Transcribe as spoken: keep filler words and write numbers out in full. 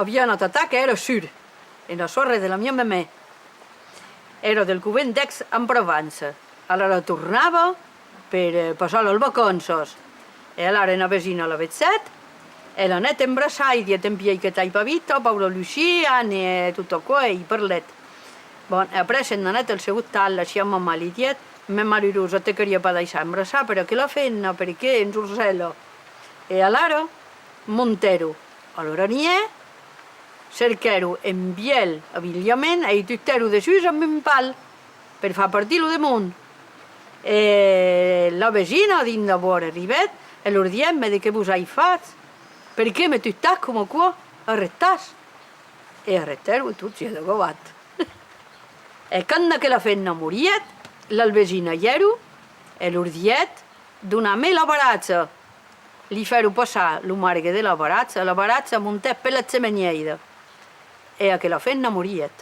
Aviá una tata qu'èra sur, una sòrre de la mia memè. Èra del covent d'Aix en Provença. Alara tornava per, eh, passar las vacanças. E alara una vesina la vegèt, e l'anèt embraçar, i dièt: «Empièi que t'ai pas vista, paura Lucia», e tot aquò, e i parlèt. Bon, e après se n'anèt al seu ostal, la siá mamà li dièt: «Mè malurosa, te caliá pas daissar embraçar per aquela femna, perque ensorcèla.» E alara montèron a l'Oraniè, cerquèron un vièlh abilhament e i tutèron dessús amb un pal per far partir lo demon. E la vesina, dins d'abòrd, arribèt e lor dièt: «Mè de qué vos ai fach? Perqué me tutatz coma aquò? Arrestatz!» E arrestèron e tot siá degavat. E quand aquela femna morièt, las vesinas i èron e lor dièt: «Donatz-me la baratja.» Li fèron passar lo margue de la baratja, la baratja montèt per la chemenièira e aquela femna morièt.